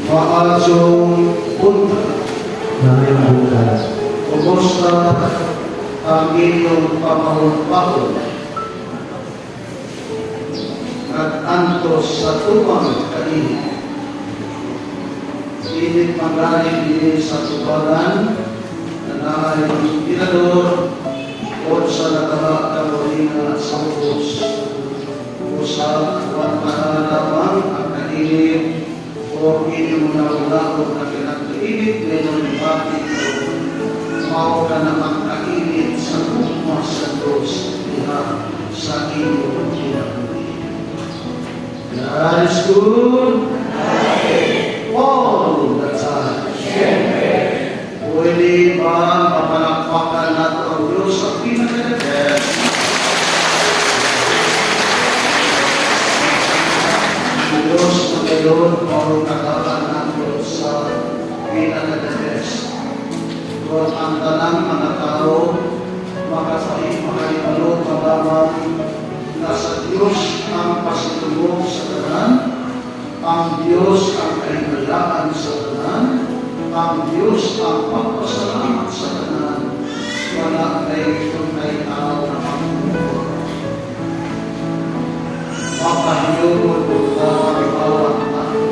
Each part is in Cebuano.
Maayong buntag. Maayong buntag. Kumusta ang inyong pamahulpahol? Nag-antos sa tumang kainit. Init magaling din sa tubagan na naay tirador o sa nataba kamolina sa ubos. O sa wantahan lamang ang kainit o inyong naulaot na kinakainit ngayon bakit mao ka na ang kainit sa gugma sa Diyos diha sa inyong kinabuhi. God is good all the time. Pwede ba mapalakpakan nato ang Diyos sa pinaka-the best? Ang Diyos na gayon, mao tagaan nato sa pinaka-the best. Kung ang tanang mga tao makahibalo pa lamang na sa Diyos ang pasitungog sa tanan, ang Diyos ang kahimayaan sa tanan, ang Diyos ang pagpasalamat sa tanan, wala kay kay tao na pagmumukod. Mapahiyugod ko ang bawat tao.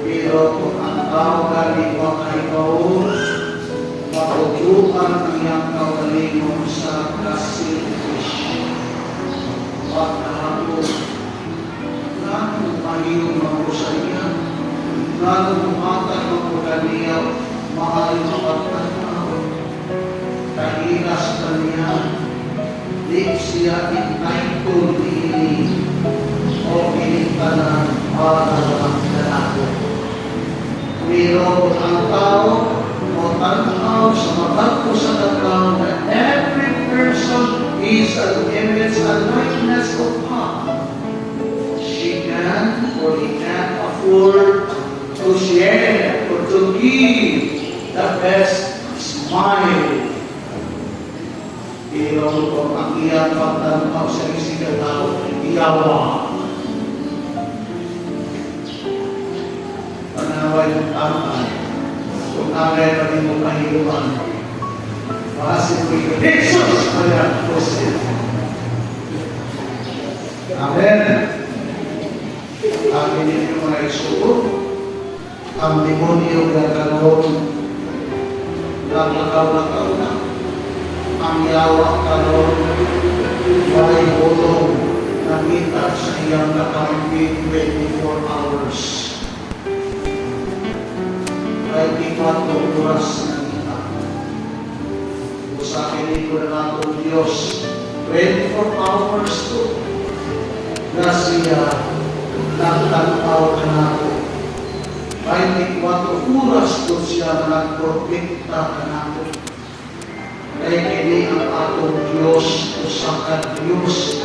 Pero kung ang tao gani makahibaw, matutukan ang iyang kaugalingon sa ka-selfish. Pagkahapon, nganong mahiyong mo sa iya, nganong muhatag mo kaniya, maayo mapagtanaw, kahilas ka niya, di siya entitled niini o kining tanan para lang kanako. Pero kung ang tao o tanaw sa mabagko sa katao na every person is an image and likeness of God, she can or he can afford to share or to give the best smile. Pero kung ang iyang pagtanaw sa isang tao, iyawa. Panaway ng tama. Kung nagay pa rin mo kahiluan, baka mo Jesus kaya po siya. Amen. Ang ninyo mga isuot, ang demonyo nga karon naglakaw-lakaw na. Ang yawa karon may bulong nakita sa iyang kakampi 24 hours. 24 oras nakita. Kung sa akin ko na atong Diyos, 24 hours to na siya nagtanaw kanako. 24 oras to siya na nagprotekta kanako. Kay kini ang atong Diyos, usa ka Diyos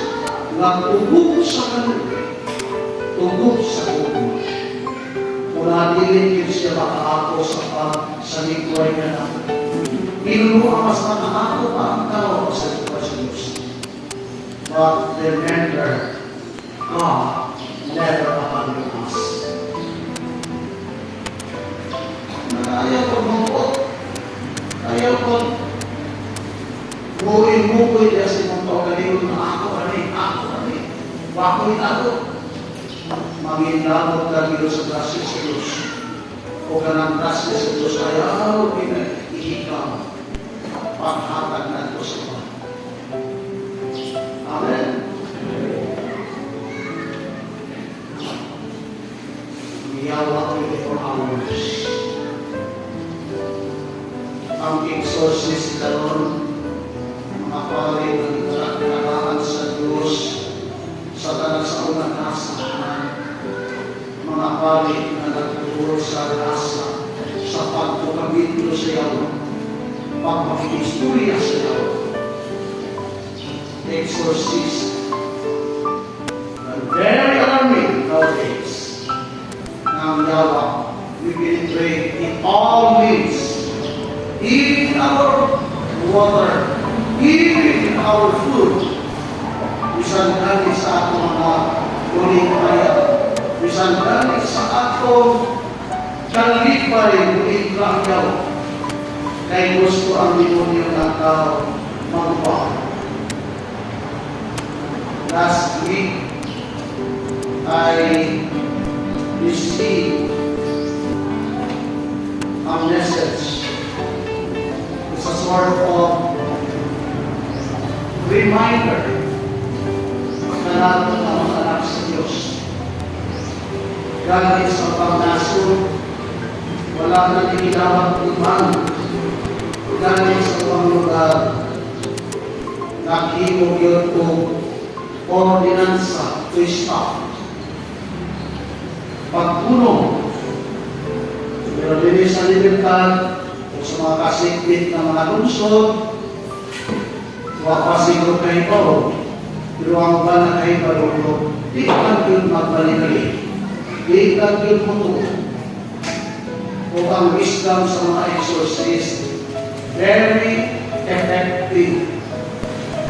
nga tugok sa kaluoy, tugok sa gugma. Kung dili gyud siya makaako sa pag sa likway kanako. Pero ang mas makaako pa ang tao sa likway sa Diyos. But remember, God never abandoned us. Ayaw ko mabuot. Ayaw ko mukoy-mukoy niya sa imong kaugalingon na ako ani, ako ani. Wakoy ako. Manginlamot ka Diyos sa grasya sa Diyos. O kanang grasya sa Diyos, ayaw pinahihikam. Paghatag na ito sa iba. Amen. Miyawa 24 hours. Ang exorcist karon, mga pari na nagkaraan sa Diyos sa tanan sa unang kasahan, mga pari na nagturo sa rasa, sa pagpapabitlo sa yawa, pagpapakistorya sa yawa, exorcist are very alarming nowadays. Ang yawa, we penetrate in all means, even our water, even in our food. Bisan gani sa atong mga kuling kaya. Bisan gani sa atong kalipay mo yaw. Kay gusto ang demonyo nga tao magpa. Last week, I received a message. It's a sort of reminder na nato ang mga anak sa Diyos. Galing sa pangnasod, wala na ginawang ibang. Galing sa ubang lugar, naghimo yun og ordinansa to stop. Pagpulong, pero dili sa Libertad o sa mga kasikbit na mga lungsod, wa pa siguro kahibalo, pero ang uban na kahibalo ko, di ka yun magbalik-balik. Di ka yun mo. O ang wisdom sa mga exorcist, very effective.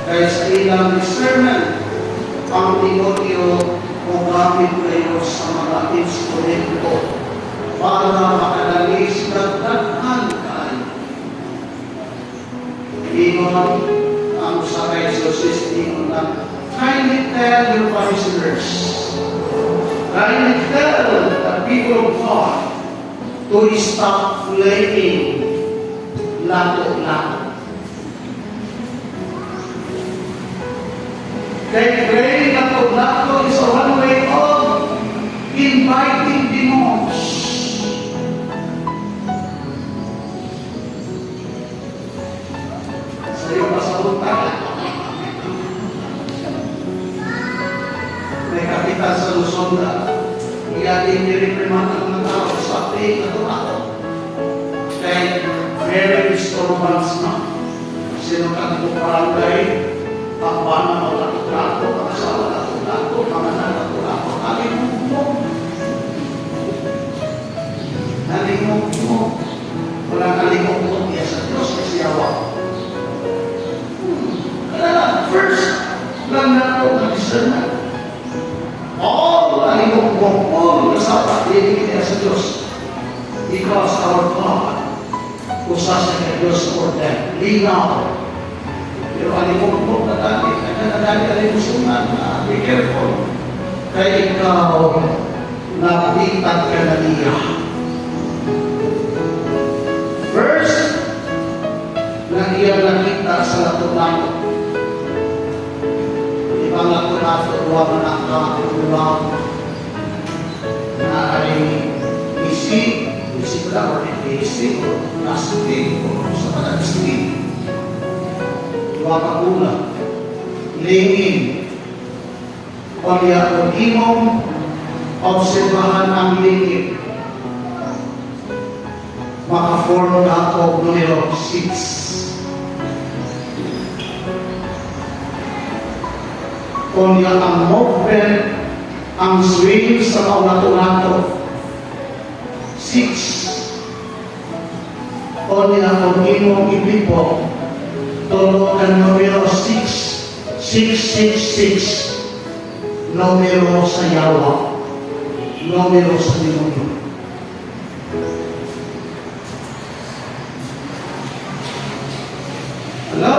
Kaya sa ilang discernment, ang demonyo o gamit kayo sa mga instrumento para makadalis dagdagan kayo. Ingon ang sa exorcist, ingon na, "Kindly tell your parishioners, kindly tell the people of God to stop playing lato-lato." Kay playing lato-lato is a one way of inviting demons. Sa iyo pasabot. May kapitan sa Luzon na iya din ni-reprimand ang mga tao sa playing lato-lato. Kay very disturbance na. Sino ka mo barangay, ang bana maglato-lato, ang asawa lato-lato, mga anak lato-lato, alimog mo. Nalimog mo. Walang kalimog mo niya sa Diyos kasi yawa. Kaya lang, first lang na ito na discernment. All alimog mo, all kasama, dili niya sa Diyos. Because our God, usa sa kay Diyos for them. Linaw. Pero alimog mo, nadali, nadali, alimusungan, na be careful. Kay ikaw, nabitag ka na niya. First, na iya nakita sa lato-lato. Ibang lato-lato, duwa man ang kakulang na ay isi, isi ba or isi, o plastic, o sa mga steel. Duwa ka kulang. Lingin. Kaya kung imong obserbahan ang lingin, maka-form na og numero 6. Kunya ang movement, ang swing sa maulato-lato, 6. Kunya kung imong ipipo, tulo ka numero 6, 666, numero sa yawa, numero sa demonyo. Hello?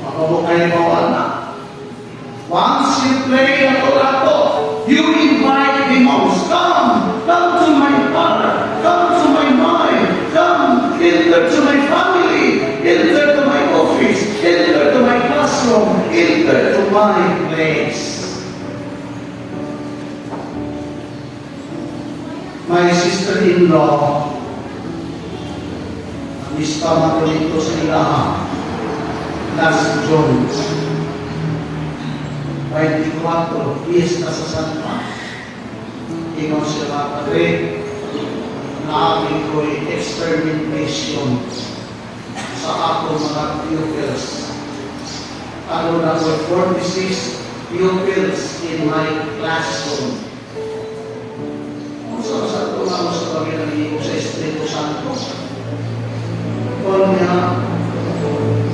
Makabu kayo mo anak. Once you play lato-lato, you invite demons. "Come, come to my father, come to my mind, come, enter to my family, enter to my office, enter to my classroom, enter to my place." My sister-in-law, mista man ko dito sa ilaha, last June, 24, fiesta sa San Juan. Ingon siya mga padre, naami ko'y experimentation sa ako mga pupils. Ano na ko, 46 pupils in my classroom. Kung sa sa ito na sa pagkakaligo sa Espiritu Santo. Kung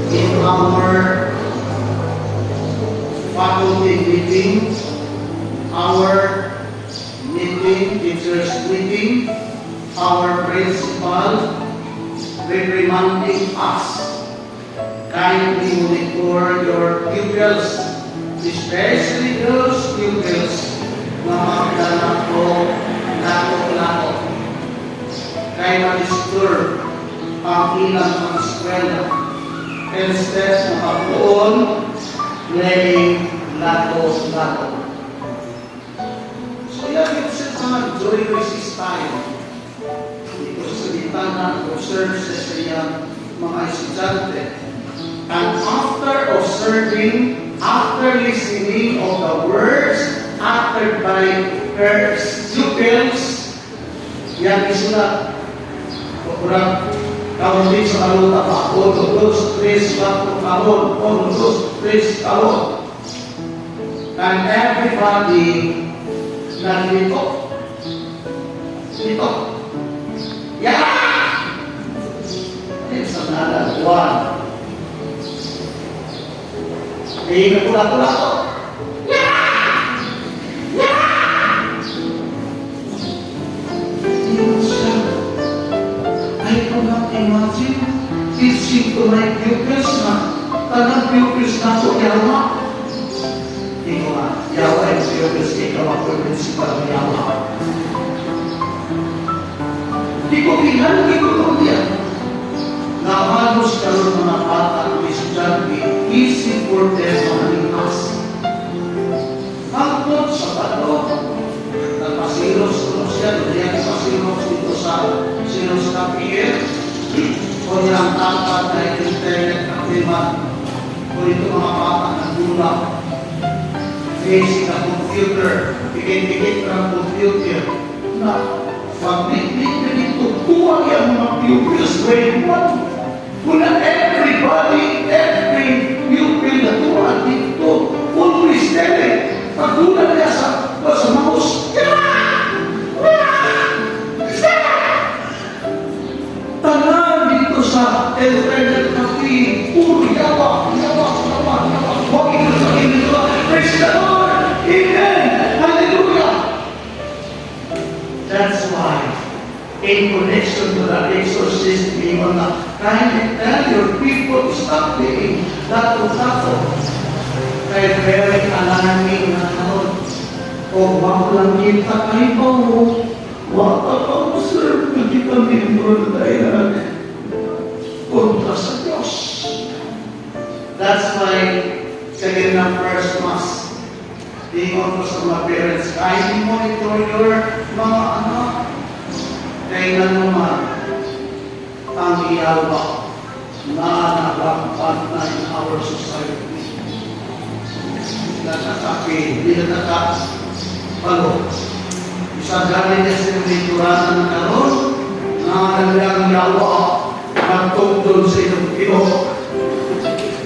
in our faculty meeting, our Our principal reprimanding us. Kindly monitor your pupils, especially those pupils na magdala ko lato-lato. Kay ma-disturb ang ilang mga eskwela. Instead na pagtuon, playing lato-lato. So yan, it's a time during recess time. Dito sa bintana, observe sa iyang mga estudyante. And after observing, after listening of the words uttered by her pupils, yan isulat. Kurang kaon sa kaluta pa. Uno, dos, tres, cuatro, kaon. Uno, dos, tres, kaon. And everybody naglito. Lito. Yeah! It's another one. Eh, nagpula-pula ko. Yeah! Yeah! Yun siya. I cannot imagine teaching to my pupils na tanang pupils na ko yawa. Ikaw nga, yawa ang pupils, ikaw ang principal ng yawa. Di ko kinahanglan, di ko niya. Na halos karon mga bata ng estudyante, easy for them mahalingas. Hangtod sa balo, nagpa-xerox ko siya, niya nagpa-xerox dito sa Xerox Cafe. O niya ang tapat na internet cafe man. O ito mga bata nagdula. Basic na computer, pikit-pikit ng computer. Na, pag-bit-bit dito, tuwag yung mga pupils, grade 1. Kuna everybody, every pupil na tuwa dito, always telling, pagdula niya sa mouse, yeah! Yeah! Tanan dito sa internet cafe, puro yawa, yawa, yawa, yawa. Huwag ito sa inyo. Praise the Lord! Amen! Hallelujah! That's why, in connection to the exorcist being on the, kindly tell your people to stop being lato-lato. Kay very alarming na karon. O wag lang kita kay mo. Wa ka pa-observe na kita membro na tayo kontra sa Diyos. That's why, second na first mass, ingon ko sa mga parents, kindly monitor your mga anak. Kailan naman ang iyawa na narapat na in our society. Nakakapi, hindi na nakapalo. Isa galing niya sa lituranan ng karon, na ang yawa nagtungtol sa inyong Ginoo.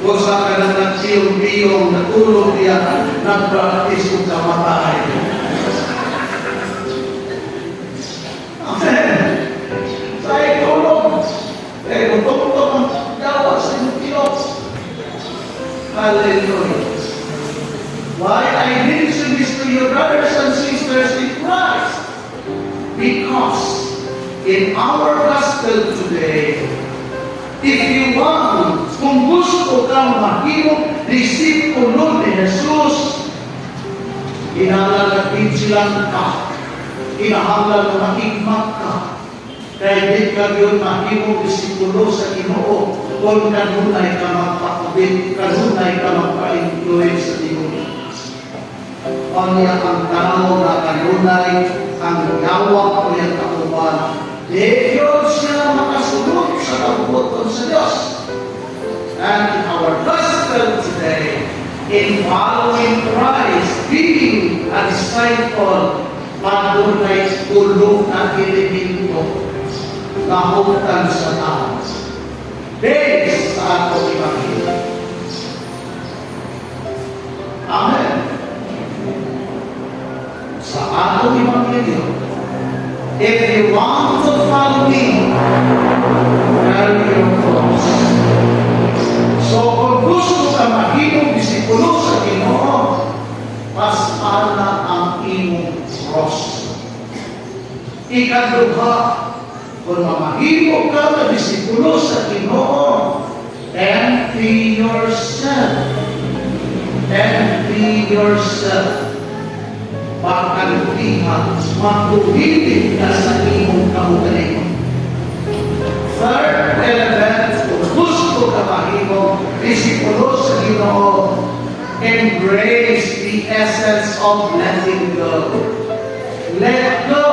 Kung sa ka na nagpiyong-piyong, natulog niya, nag-practice kung kamatay. Amen. Sa itulog, eh, kung tungtong ang yawa sa inyong Ginoo. Hallelujah. Why I mention this to you, brothers and sisters in Christ? Because in our gospel today, if you want, kung gusto kang mahimong disipulo ni Jesus, kinahanglan vigilant ka, kinahanglan na maigmat ka, kay di ka yun mahimong disipulo sa Ginoo kung kanunay ka magpakubit, kanunay ka magpa-influence sa demonyo. Kanya ang tao na kanunay ang yawa o yung kauban, di yun siya makasunod sa kabuoton sa Diyos. And in our gospel today, in following Christ, being a disciple, padunay tulo na elemento nahugtan sa tao. Based sa atong Ebanghelyo. Amen. Sa atong Ebanghelyo, if you want to follow me, carry your cross. So, kung gusto ka mahimong disipulo sa Ginoo, pasala ang imong cross. Ikaduha, Kung mamahimo ka na disipulo sa Ginoo, empty yourself. Empty yourself. Bakantiha, makuhilit ka sa imong kaugalingon. Third element, kung gusto ka mahimo, disipulo sa Ginoo, embrace the essence of letting go. Let go.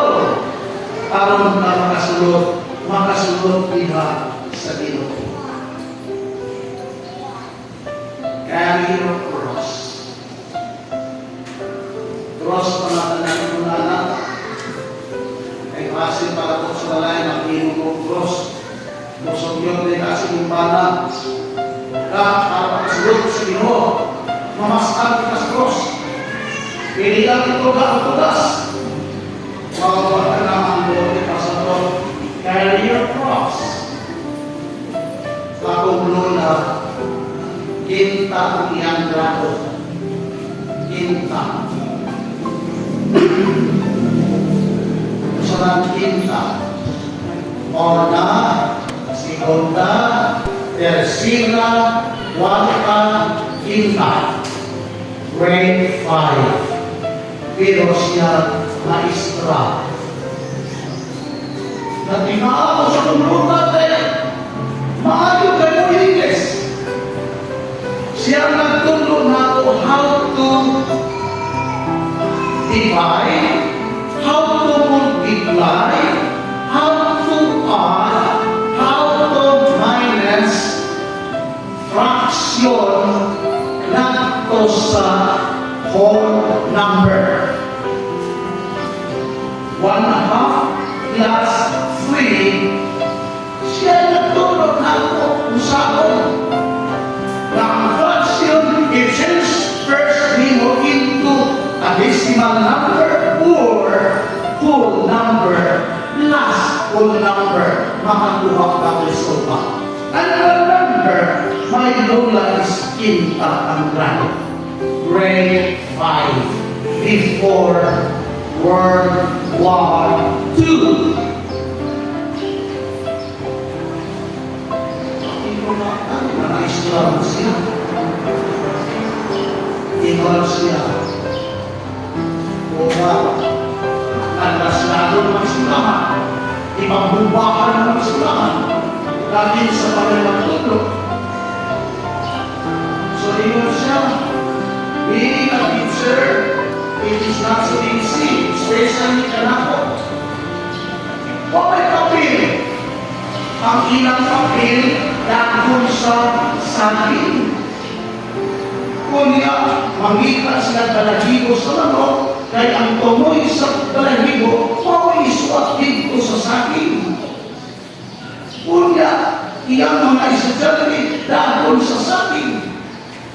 Aron ka makasulod, makasulod diha sa Ginoo. Carry your cross. Cross pa na tanan mo na. Kay basin para po sa balay, maghimo mo cross. Busog yun din kasi mong bana. Ka, para makasulod sa Ginoo, mamasal ka sa cross. Pili ang ito ka ang tugas. Mawawala ka na ang buot ka sa to. Carry your cross. Akong lola, kinta ang iyang grado. Kinta. Sa kinta. Una, segunda, tercera, cuarta, quinta. Grade 5. Pero siya maestra. Natinaa ko sa kong kay maayo kayo English. Siya ang nagtudlo nako how to divide, how to multiply, how to add, how to minus fraction ngadto sa whole number. One half plus three, siya nagturo nako usaon. Na ang fraction, it first nimo into a decimal number or whole number plus whole number, makakuha ka resulta. And remember, my lola is kinta ang grado. Grade 5 before World War II. Ito na, maestra mo siya. Ingon siya. Uma, nagkaslado ng eskwelahan. Ibangbubahan ng eskwelahan. Lagi sa pagmamatuto. So, ingon siya, being a teacher, it is not so easy, especially kanako. Wa may papel. Ang ilang papel dahon sa saging. Kunya, mangita sila balahibo sa manok, kay ang tumoy sa balahibo, mao isuat dito sa saging. Kunya, iyang mga estudyante dahon sa saging.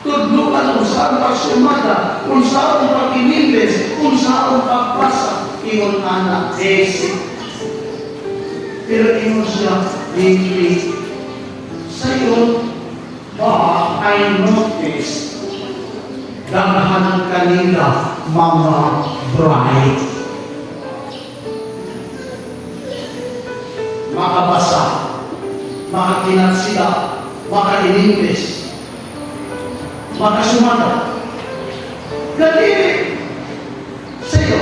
Tudluan kung saan pagsumada, kung saan pag-inilis, kung saan pagbasa, ingon ana, basic. Pero ingon siya, lately, sayon, ba, I noticed, daghan kanila mga bright. Makabasa, makakinat sila, maka-English, makasumada. Ganili sa'yo.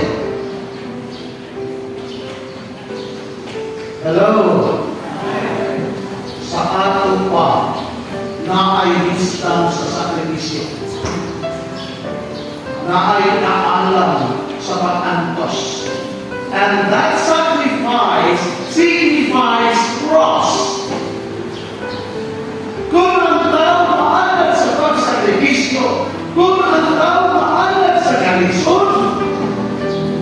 Hello? Sa ato pa na ay wisdom sa sakripisyo. Na ay naalam sa pag-antos. And that sacrifice signifies cross. Kung ang tao maalad sa pagsakripisyo, kung ang tao maalad sa kalisod,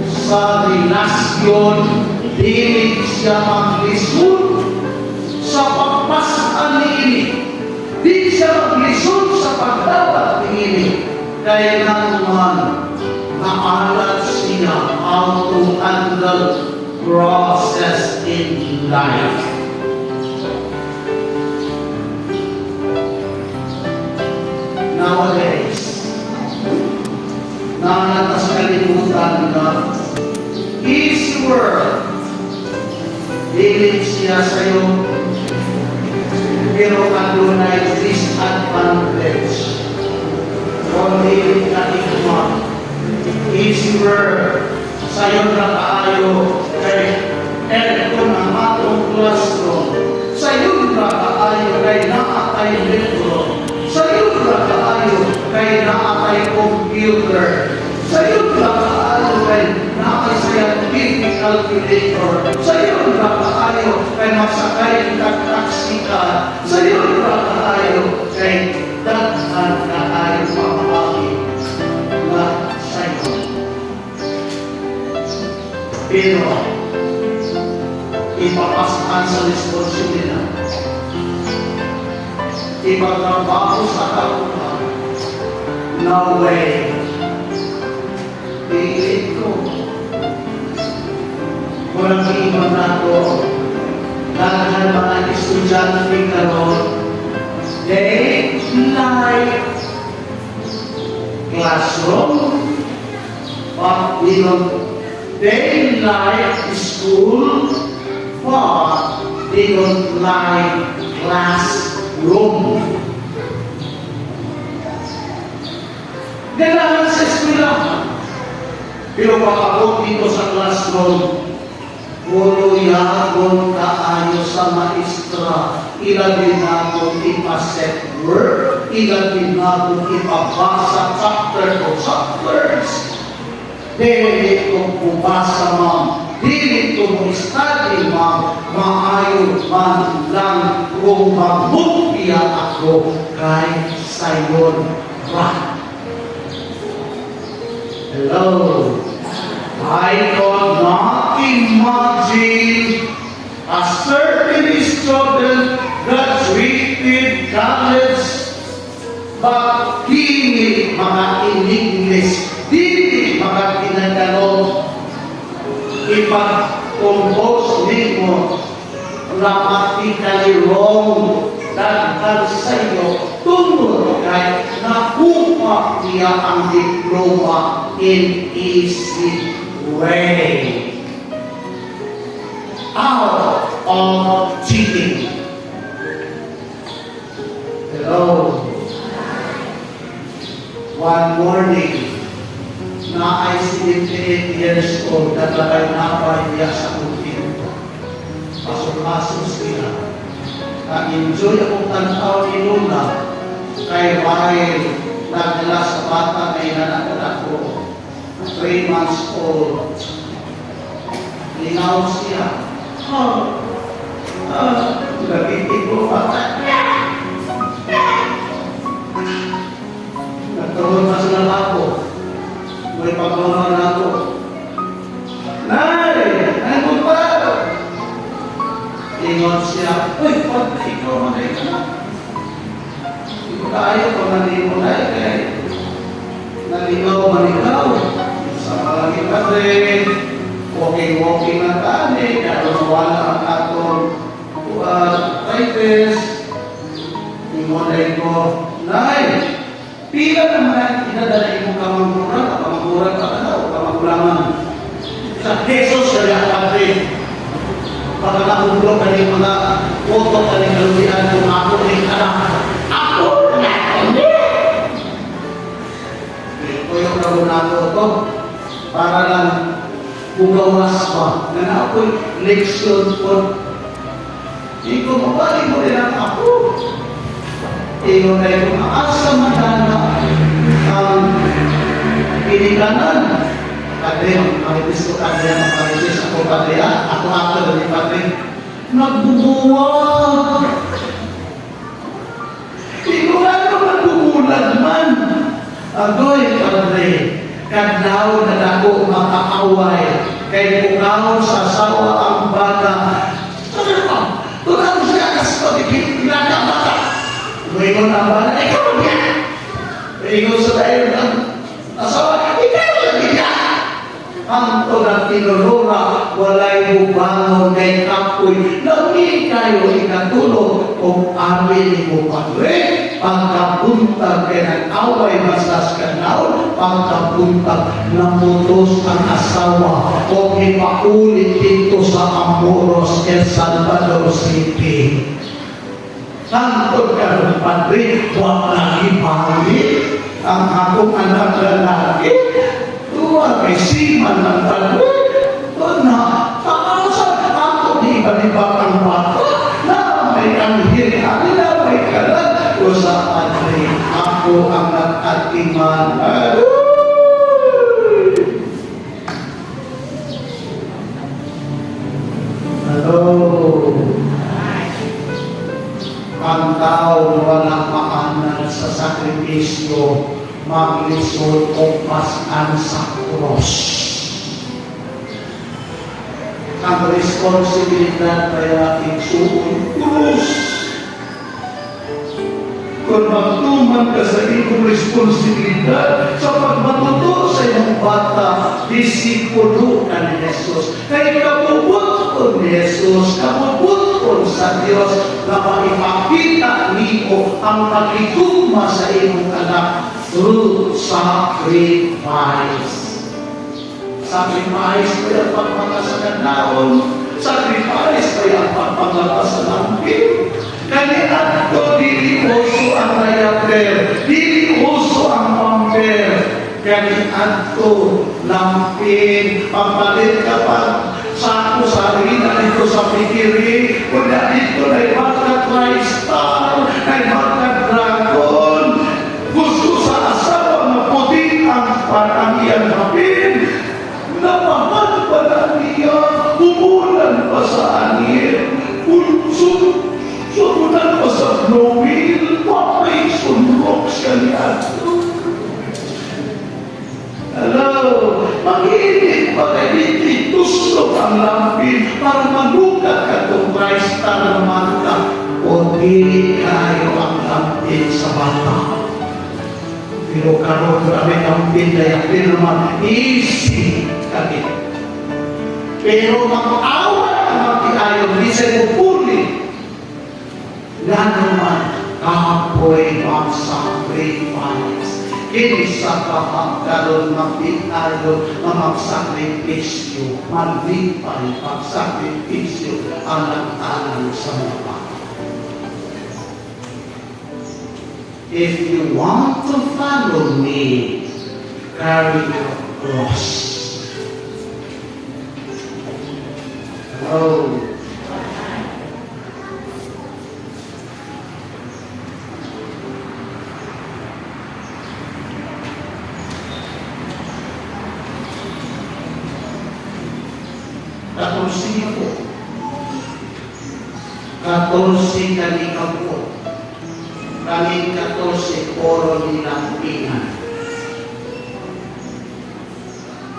sa relasyon, dili siya maglisod sa pagpasan niini. Di siya maglisod sa pagdawat niini. Kaya naman, naalat siya how to handle process in life. Nowadays, nanata sa kalibutan na easy world. Dili siya sayo, pero adunay disadvantage. Kung dili ka igma, easier sayon ra kaayo kay aircon ang atong classroom. Sayon ra kaayo kay naa kay libro. Sayon ra kaayo kay naa kay computer. Sayon ra kaayo kay naa kay scientific calculator. Sayon ra kaayo kay masakay ka taxi ka. Sayon ra kaayo kay daghan kaayo pamahagi na sayon. Pero ipapasaan sa responsibilidad, ipatrabaho sa kalungan, no way. Pilit ko. Kung ang iingon nato, daghan mga estudyante karon, they like classroom, but they don't, they like school, but they don't like classroom. Ganahan sa eskwela. Pero pag-abot dito sa classroom, puro yagon kaayo sa maestra. Ilabi na ipa-set work, ilabi na ipabasa chapter o chapters. Dili ko bubasa, ma'am. Dili ko mo study, ma'am. Maayo man lang kung magbukya ako kay sayon ra. Hello. I could not imagine a certain student graduated college but dili mga in-English, dili mga tinagalog, ipag-compose nimo grammatically wrong, daghan sa iyo tungod kay nakuha niya ang diploma in easy way out of cheating. Hello. One morning, na ay 78 years old, naglakay na pa niya sa kuntinto. Pasok-pasok siya. Na-enjoy akong tanaw ni Luna kay while nagdala sa bata na inanakala ko, 3 months old. Lingaw siya. Oh, ah, gamitin ko bata. Nagkaroon pa sila ako. May pagmamahal na ako. Nay! Ano pa? Ingon siya, "Uy, pag ikaw man ay ka na. Hindi ko kaayo kung nalimo na kay naligaw man ikaw. Sa malagi padre, walking-walking na tani, kaya wala ang atong arthritis." Ingon ay ko, "Nay, pila naman ang inadala imong kamanghuran, kamanghuran ka na, o kamagulangan?" Sa Jesus kaya, padre, baka nakublo ka ng mga photo ka ng kalubian kung ako ning anak. Ako na hindi! Tuyo na ko nato to para lang bugawas pa. Nga na ako'y leksyon po. Di ko mabalik mo rin ang ako. Ingon na yung asa man na ang pinikanan. Padre, maritis ko, padre, maritis ako, padre, ah. Ako ako dali, padre. Nagbubuwag. Di ko nga nagbubulag man. Agoy, padre, kadlaw na dako makaaway, kay bukaw sa asawa ang bata. Tunaw siya kasto, di bata. Muingon ang bata, "Ikaw niya." Ingon sa dahil ang asawa, "Ikaw lagi niya." Ang ang tinulura, walay bubangon kay kapoy. Lami kayo ikatulog kung amin mo, padre. Pagkabuntag kay nag-away masas kanaon, pagkabuntag namutos ang asawa o ipaulit dito sa Amoros, El Salvador City. Hangtod karon, Padre, wa na ibalik ang akong anak lalaki. Tuwa kay seaman ng Padre. Na, taasa ako di ibalibat ang bata na may anghel ani na may kalag o sa Padre, ako ang nag-atiman. Aduy! Hello. Ang tao na walang maanad sa sakripisyo, maglisod o pasan sa cross. Ang responsibilidad kaya igsuon, krus. Kung magtuman ka sa iyong responsibilidad sa pagmatuto sa iyong bata, disipulo ka ni Jesus. Kay kabubuton ni Jesus, kabubuton sa Diyos na maipakita nimo ang pagigugma sa iyong anak through sacrifice. Sacrifice ba yung pagpakasagandaon? Sacrifice ba yung pagpangalas sa lampin? Kani adto dili uso ang diaper, dili uso ang pamper. Kani adto lampin, pampalit ka pa sako sa harina dito sa pikiri, kunya dito na baka TriStar, na baka Dragon. Gusto sa asawa nga puti ang parang iyang hapin. Namahan pa na niya, umulan pa sa angin, sumulan pa sa blowin, papay sunrok siya niya. Hello, mag-init pa kay dito, tuslok ang lampin para malukat ka kung TriStar naman ka o dili kayo ang lampin sa bata. Pero karon grabe lampin na yapin naman, easy kami. Pero mag-awat ang magtiayon, di sa pupuli. Nga naman, kapoy mag-sacrifice. Kinsa ka magkaroon magtiayon na magsakripisyo, malipay pagsakripisyo alang-alang sa mga bata. If you want to follow me, carry your cross. Hello. 14 po. 14 kalikaw po. Kaming 14, poro nilampinan.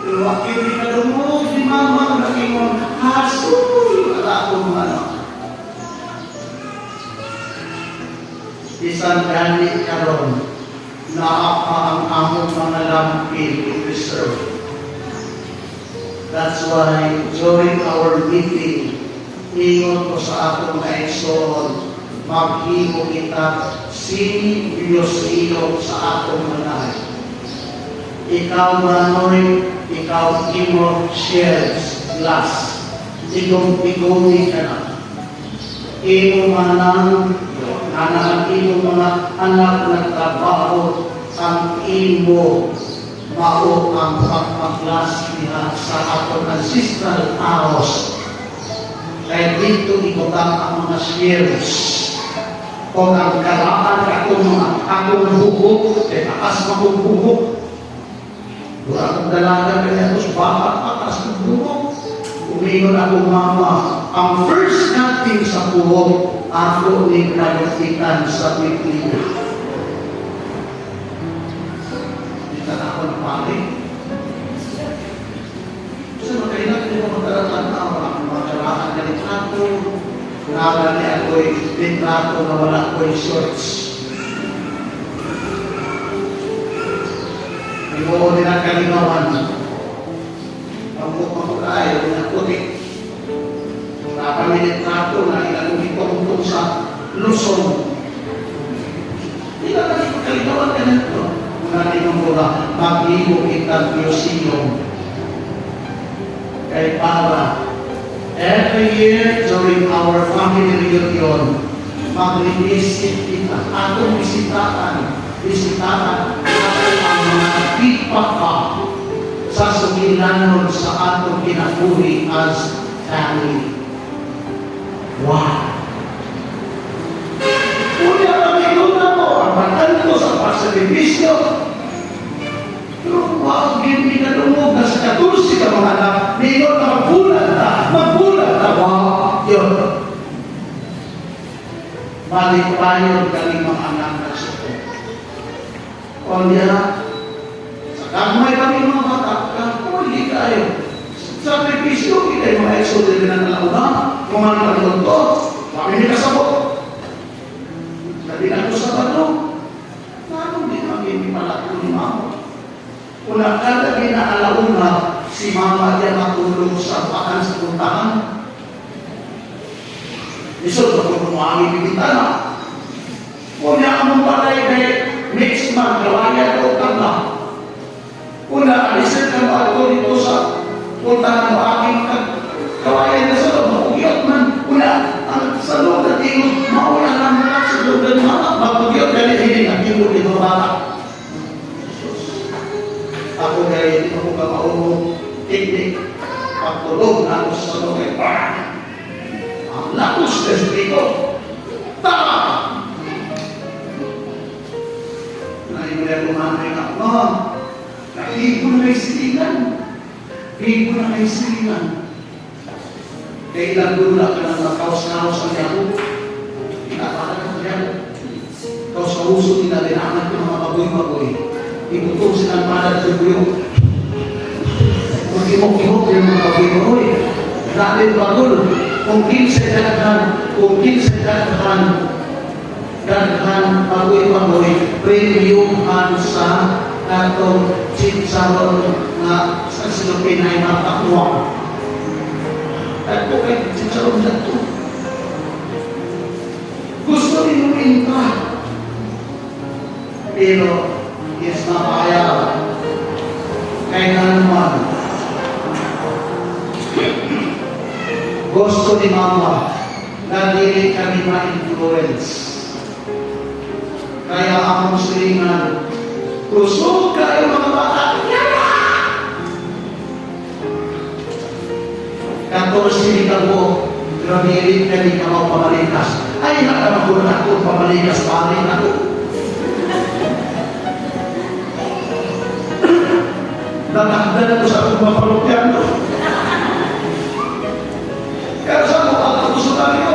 Pero akin di kadungog ni mama nagingon, hasol, wala akong ano. Bisan gani karon, naa pa ang among mga lampin i-preserve. That's why during our meeting, ingon ko sa akong kaigsoon, maghimo kita sini museum sa atong balay. Ikaw, Manoy, ikaw imo shelves, glass. Igong-igong ka na. Imo manang, anak ang imo mga anak nagtrabaho, ang imo mao ang pagpaglas niya sa atong ancestral house. Kaya dito ibutang ang mga shelves. Kung ang karaan akong mga akong buhok, kay taas akong buhok. Wala akong dalaga kaya tapos baka taas akong buhok. Umingon akong mama, ang first cutting sa buhok, ako ni kalupitan sa Biblia. Dito na ako napali. Kasi magkailan hindi mo magdaratan ang mga karaan na litrato. Nala ni ako'y litrato na wala ako'y shorts. Imoo nila kalingawan. Ang mukha ko kayo, pinaputi. Napamilitrato na ilang itong sa Luzon. Ingon ko nga maghimo kitang museum. Kay para every year during our family reunion, mag-revisit kita, atong bisitahan, bisitahan ato ang mga pipaka sa sugilanon sa atong kinabuhi as family. Wow! Unya kami na mo, ang matanto sa pagsakripisyo. Pero wag hindi na lungog na sa 14 ka mga anak, ningon na magbulat na, wow, yun. Malipayon kami mga anak na suko. Unya, sa kagmay kami mga bata, kapuli kayo. Sakripisyo, kita yung mga exo din na nalauna, kung ano nagluto, kami ni kasabot. Sabi na ko sa bato, ano di kami malako ni mama? Una kada ginaalauna, si mama diya matulog sa paan sa puntahan. Isod, ako kung bibintana. Unya among balay kay next month, kawayan o tama. Una, alisin ka mo ato dito sa puntahan mo aking kawayan na sa loob, mapugyot man. Una, ang sa loob na tingog, mauna lang na sa loob ng mama, mapugyot, dahil hindi na tingog dito bata. Jesus. Ako kay di ko ka maunong teknik, pagtulog na ako sa loob, kay bang! Ang lakos na dito. Tama! Ngayon na kumamay nga, Mom, naigo na kay silingan. Igo na kay silingan. Kailan dula ka na makaus-kaus ang yabo? Pinapaka ng yabo. Kaus-kauso nila, dinangat yung mga baboy-baboy. Ibutong silang palad sa buyo. Magimok-imok yung mga baboy-baboy. Dahil bagol, kung 15 daghan, kung 15 daghan, daghan baboy-baboy, premiumhan sa katong chicharon nga sa silupin ay matakuwang. At po kay chicharon na to. Gusto rin intra. Pero, yes, mapaya. Kaya nga naman, gusto ni Mama na dili kami ma-influence. Kaya among silingan, kusog kayo mga bata. Yeah! 14 ni kabo, pero dili kami ka pamalikas. Ay, nakamagod ako, pamalikas, parin ako. Natakda na ko sa akong mga parokyano. Kaya sa mga pagkagusto tayo.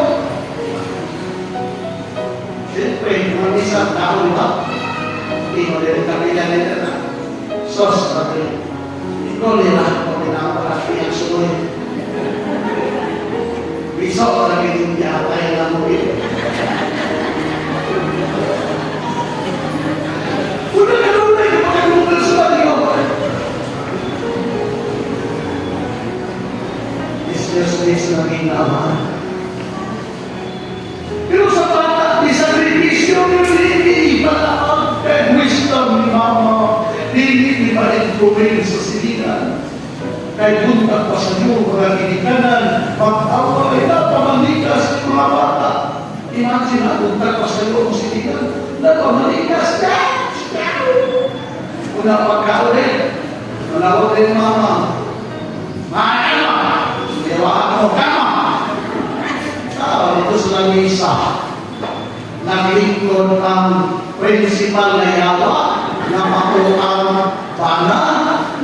Siyempre, mga isang tao, di ba? Hindi mo rin kami na na. Sos, sabi. Ikaw nila, kung pinapalaki ang suloy. Biso, lagi din niya, tayo na mo rin. Una ka na una, yung pagkagusto sa tayo. Business na ginawa. Pero sa bata, di sakripisyo, hindi iba ang wisdom ni Mama. Hindi ni ma-influence sa silingan. Kay buntag pa sa inyo, mga ginikanan, mag-away na, pamalikas, mga bata. Imagine na, buntag pa sa inyo ang silingan. Napamalikas, una pagkaon malawag din mama. Maano? Dewa ako, kama! Tao dito sa lamisa. Naglingkod ang principal na yawa na mao ang bana.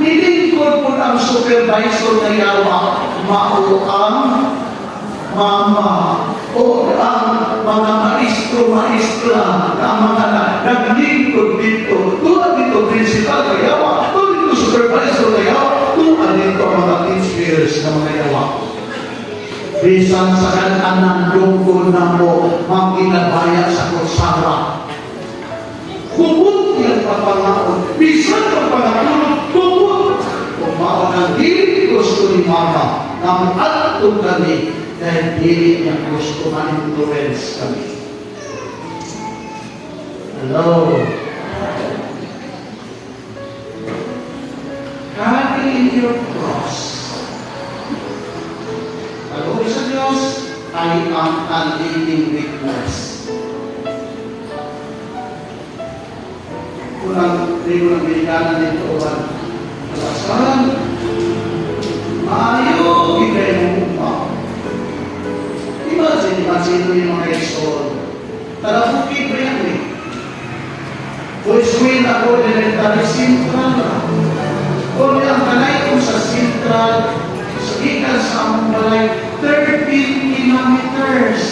Nilingkod po ang supervisor na yawa mao ang mama o ang mga maestro-maestra na mga naglingkod dito. Tulad dito principal na yawa, tulad dito supervisor na yawa, tulad dito ang mga teachers na mga yawa. Bisan sa kananan lungkol na mo, mangginabaya sa kutsara. Kumot yung papangaon, bisan ang pangatulog, kumot. Kung mao ang dili gusto ni Mama, na muadto kami, dahil dili niya gusto ma-influence kami. Hello? Carry your cross. Kaloob sa Diyos, I am a living witness. Unang ligo ng binigana nito, alasan, maayo, gigay mo uma. Imagine, imagine yung mga isol. Tara, bukid ba yan eh? Kung ako, elementary, Central. Kung ang kanay ko sa Central, sa gikan sa among balay, 13 kilometers.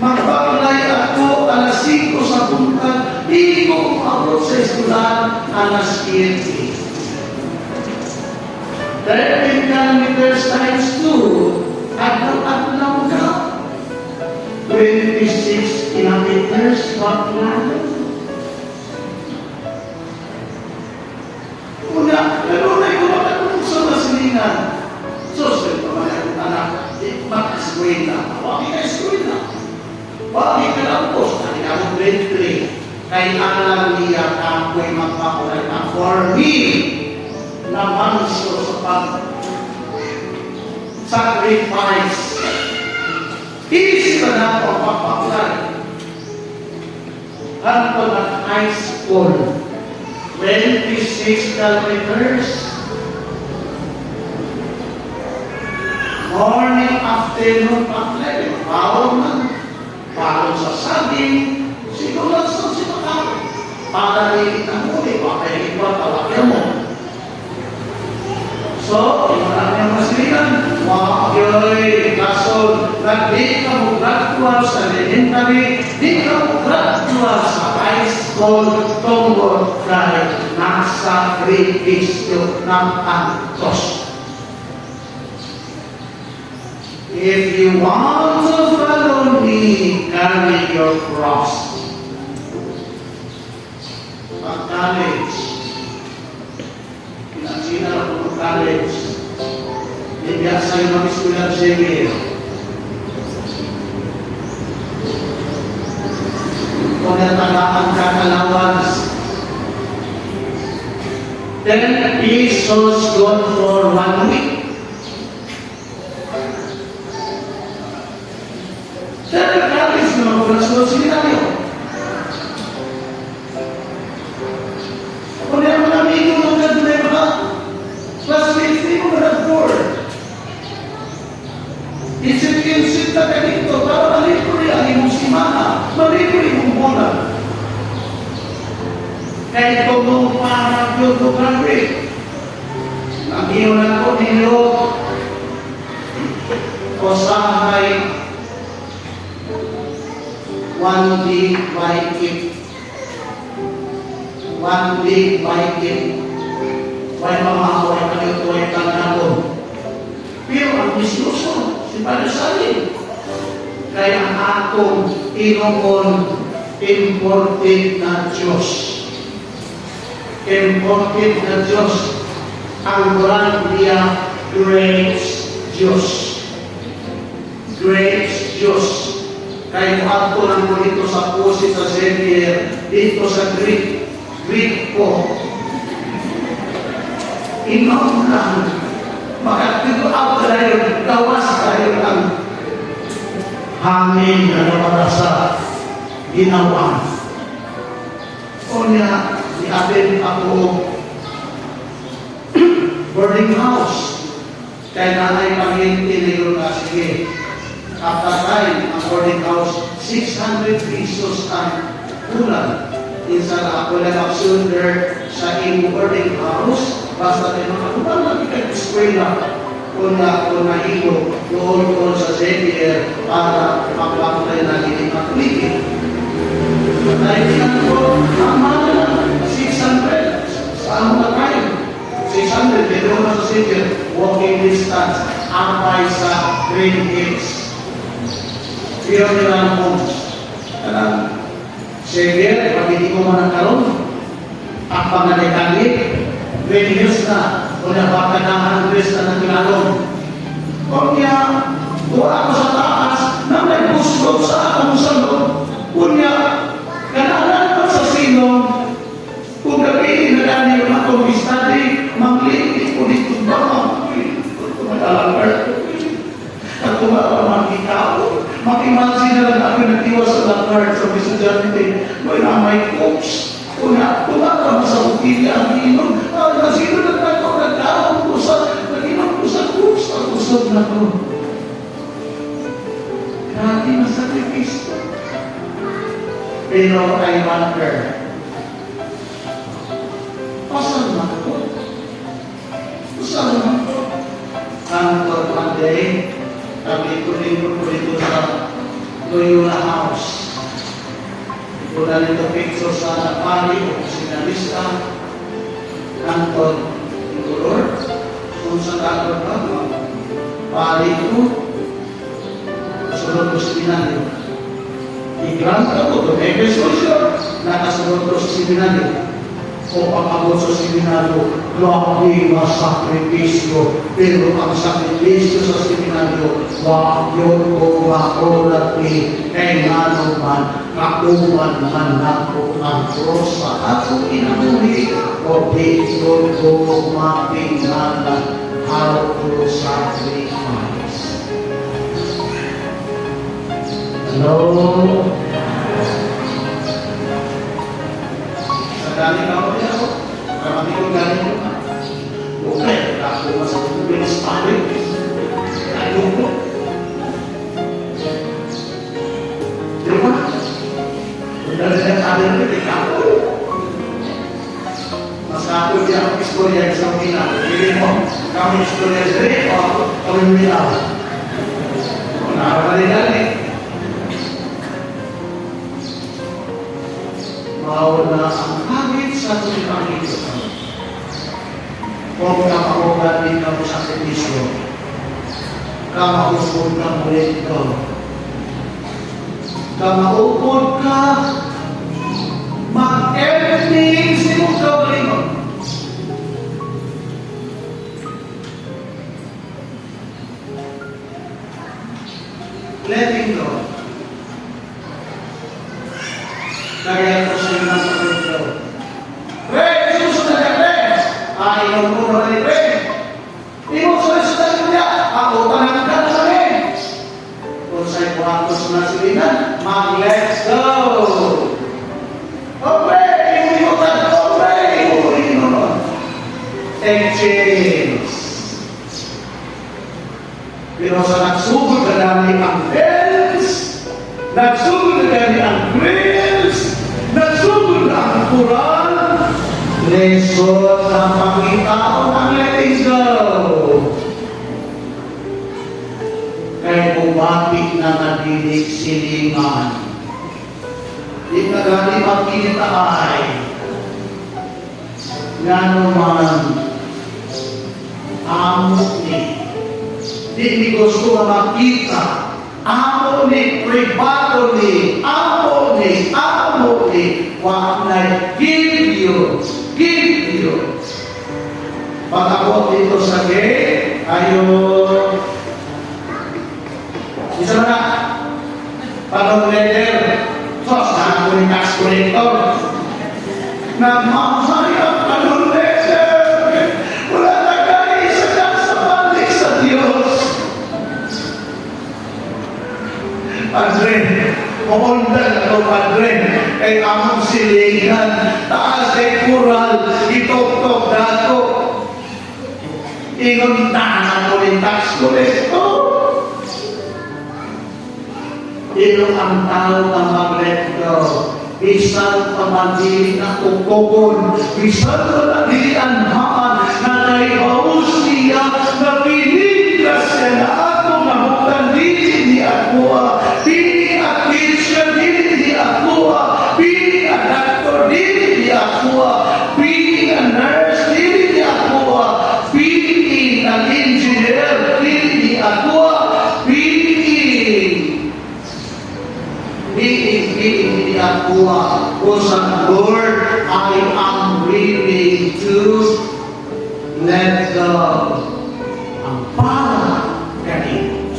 Magbaklay ako alas 5 sa buntag, di ko umabot sa eskwelahan alas 7. 13 kilometers times 2, adlaw-adlaw na. 26 kilometers baklay. Una, kanunay ko makatulong sa masilingan. So, siyempre, mga anak, di mag-eskwela. Wagi ka eskwela. Wagi ka lang po. Kaya ako grade 3. Kay alam niya ako'y magpakulay na for me na manso sa pag sacrifice. Easy ba na ako ang pagpakulay? Hangtod ng high school, 26 kilometers. Morning, afternoon, paglay, bawon man. Bawon sa saging, siguro sa sinakaw. Para rin ang muli, baka iba tawagyan mo. So, yung marami ang masilingan, mga kaso, na di ka mo graduate sa elementary, di ka mo graduate sa high school, tungkol kay nasakripisyo ng antos. If you want to follow me, carry your cross. Pag college, pinansina ako ng college, hindi sa iyo mag-eskwela Xavier. Kung natagaan ka allowance, 10 pesos good for 1 week. Siyempre, college na mag-graduate sa seminaryo. Kung meron mga amigo mo na doon ay mga classmates mo na nag-board. Isip-isip na ka dito para malibre ang imong simana, malibre imong bulan. Kaya ito mo para yun to graduate. Ang iyo na ko ninyo, usahay one day by it. One day by it. Way pamahaway kayo, way tanggapon. Pero ang bisyoso, si Padre Salim, kaya ang atong tinuon, imported na Diyos. Imported na Diyos. Ang brand niya, Grapes Diyos. Grapes Diyos. Kaya mo ato lang mo dito sa pusit sa Xavier, dito sa Greek, Greek po. Inom lang. Makatito out tayo, gawas tayo ang hangin na nawala sa ginawa. O niya, ni-attend ako boarding house. Kaya nanay pahinti na yun na, sige. At that time, ang boarding house, 600 pesos ang kulang. Insa na ako lang absunder sa imo boarding house, basta tayo makakubang lagi kay eskwela kung na kung nahimo doon doon sa Xavier para makapaglay na hindi matuligid. Dahil ko, ang mahal na 600. Sa ano na tayo? 600, pero na sa Xavier, walking distance, apay sa Green Hills. Funeral homes. Kanang Xavier, pag hindi ko man ang karon, ang pangalikalik, Green Hills na, o na baka na Chris na nagilalong. Kunya, kung ako sa taas, na may buslot sa akong salon. Kunya, kanalan pa sa silong, kung gabi na gani yung akong study, Tunga pa makikaon. Maki-imagine na lang ako nagtiwas sa lakard sa mga estudyante. May na may cooks. Una, tunga ka sa bukid ang inom. Ah, nasino na ako, nagkaon ko sa, nag-inom ko sa cooks. Ang usog na ko. Grabe na sakripisyo. Pero I wonder, asan na ako? Saan naman ko? Ang one day, kami lingkod ko dito sa Loyola House. Ito nito picture sa pari o seminarista. Anton Lord, kung sa kakon ba, pari ko, sunod ko sa seminaryo. I-grant ako to make a solution, nakasunod ko sa seminaryo o pag-abot sa seminaryo, grabe nga sakripisyo. Pero ang sakripisyo sa seminaryo, wa yun ko makulat ni kay ngano man, kauban man nako ang cross sa atong kinabuhi, o di yun ko mapingala how to sacrifice. Hello? Sa galing ako niya ako. Kamati ko galing ko. Okay, ako mas pare. Ayoko. Di ba? Kung dahil sa sabi ng ikaw, mas ako di ako istorya sa mina. Pili mo, kami istorya sa rin, o ako, kami mina. Nakakaligan eh. Mao na ang hangit sa atong Panginoon. Kung kamaugan din ka mo sa sakripisyo, kamaupod ka mo ito. Kamaupod ka, mag-empty sa imong kaugalingon. Letting go. Kaya ko sa inyo ng pag-go. Pre, susunod na pre! Ayaw mo na rin, pre! Imo sa susunod niya, ako tanang ka na kami. Kung sa'y buhatos na silinan, mag-let's go! O pre, imo imo ka, o pre, imo imo. Exchange. Pero sa nagsugod na gani ang bells, nagsugod na gani ang grills, nagsugod na ang kural, lesson ang pangitaon ang letting go. Kaya bumati na nadilig silingan. Di na gani makita ay ngano man amo ni di ni gusto nga makita amo ni privado ni amo ni amo ni wa na give you. Pag ako dito sa gate, ayo isa na panong letter sos na ako ni tax collector nagmamahal ang panong letter, wala na kayo sa sa balik sa Diyos. Padre, pumundan ako, Padre, kay among silingan, taas kay kural, itoktok dato. Ingon na ako ni tax collector. Ilo ang tao na mag-let go. Bisan pa man dili na tukokon, bisan pa na dili anhaan, na kay siya, na piniglas siya na ako mahutan, dili ni ako, dili a teacher, dili ni ako, dili a doctor, dili ni ako, dili a nurse, dili ni ako, dili a engineer, dili ni ako, dili being being ni ako sa Lord, I am willing to let go ang para kanino.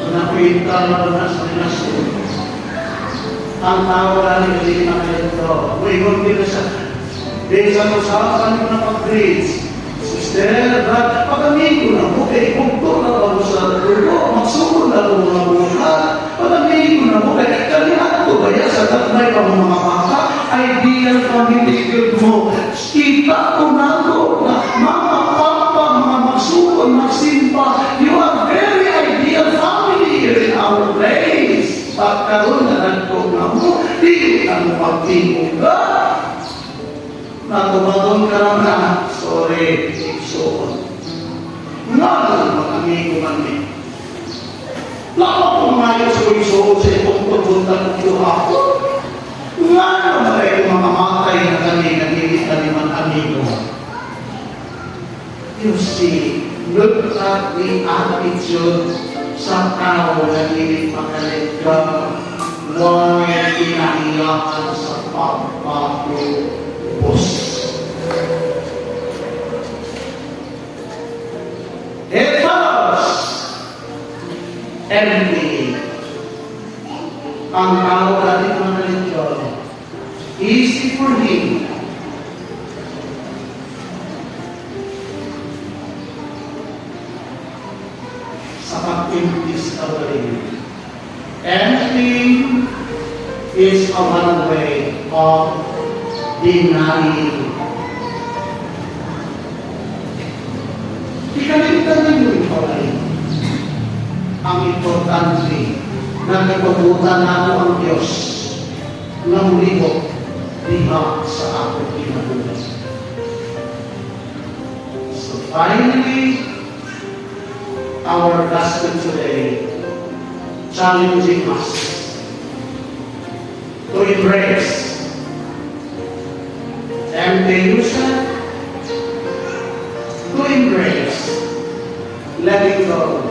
Nakita na na sa relasyon. Ang tao na hindi na kayo ito. Muingon din sa din sa usapan mo na pag-bridge. Sister, brad, pag-amigo. Natubagon ka lang na, "Sorry, igsoon. Nga mag-amigo man ni. Lama ko ngayon sa igsoon sa itong pagbuntan ko ako. Nga naman ay mamamatay na kami, nagigit kami man amigo." You see, look at the attitude sa tao na dili maka-let go. Why kinahiyakan sa pagpatubos? It follows empty. Ang tao dati mga religion, easy for him sa pag-empty sa kaugalingon. Emptying is a one way of denying. Ikalimtan ninyo ikaw ay ang importante na nagpabutan nato ang Diyos nga mulibot diha sa akong kinabuhi. So finally, our gospel today challenging us to embrace empty yourself, to embrace letting go.